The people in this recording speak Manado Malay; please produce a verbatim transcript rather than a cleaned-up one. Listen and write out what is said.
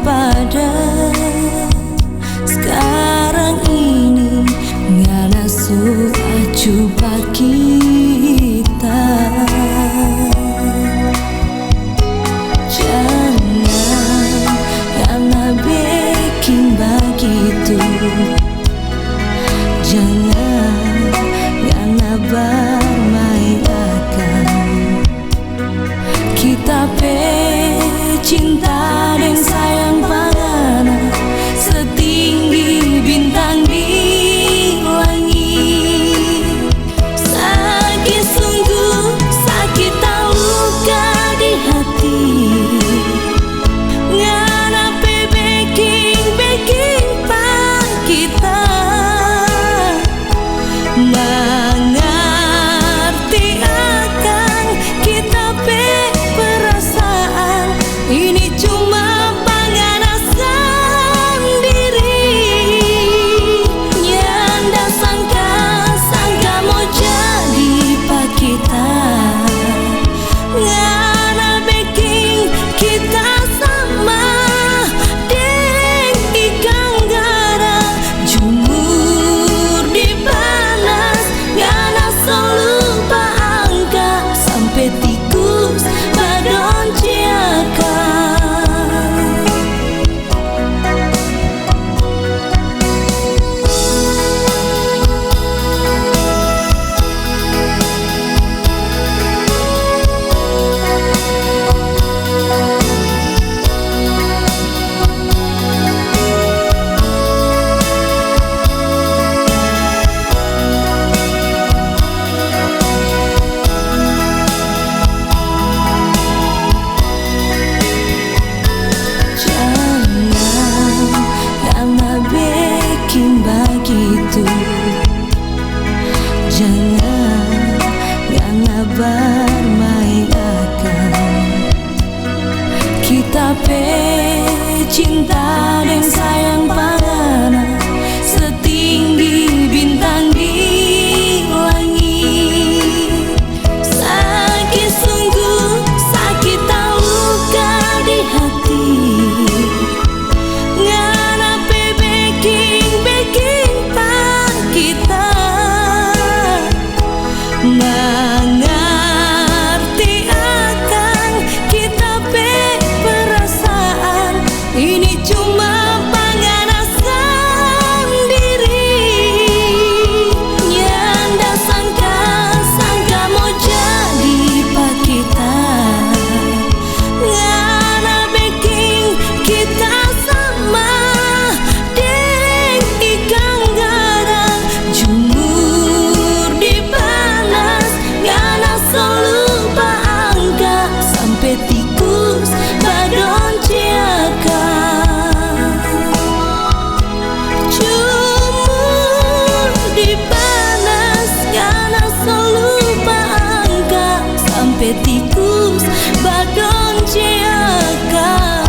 Pada skarang ini ngana so acu pa kita. Jangan ngana beking bagitu. Jangan ngana barmaeng akang. Kita pe cinta deng sayang pa ngana setinggi bintang di langi. Saki sunggu, saki taluka di hati. Ngana pe beking, beking pa kita. Mangarti akang kita pe perasaan. Ini cuma pa ngana sandiri. Nyanda sangka-sangka mo jadi pa kita. Ngana beking kita sama deng ikang garam, jumur di panas. Ngana so lupa angka sampe tikus badonce akang. Jangan ngana beking bagitu. Jangan ngana barmaeng akang. Kita pe cinta deng sayang pa ngana setinggi bintang di langi. Saki sunggu, saki taluka di hati. Ngana pe beking, beking pa kita. Mangarti akang kita pe perasaan. Ini cuma pa ngana sandiri. Nyanda sangka-sangka mo jadi pa kita. Ngana beking kita sama deng ikang garam, jumur di panas. Ngana so lupa angka sampe tikus badonce akang. Jumur di panas, ngana so lupa angka sampe tikus badonce akang.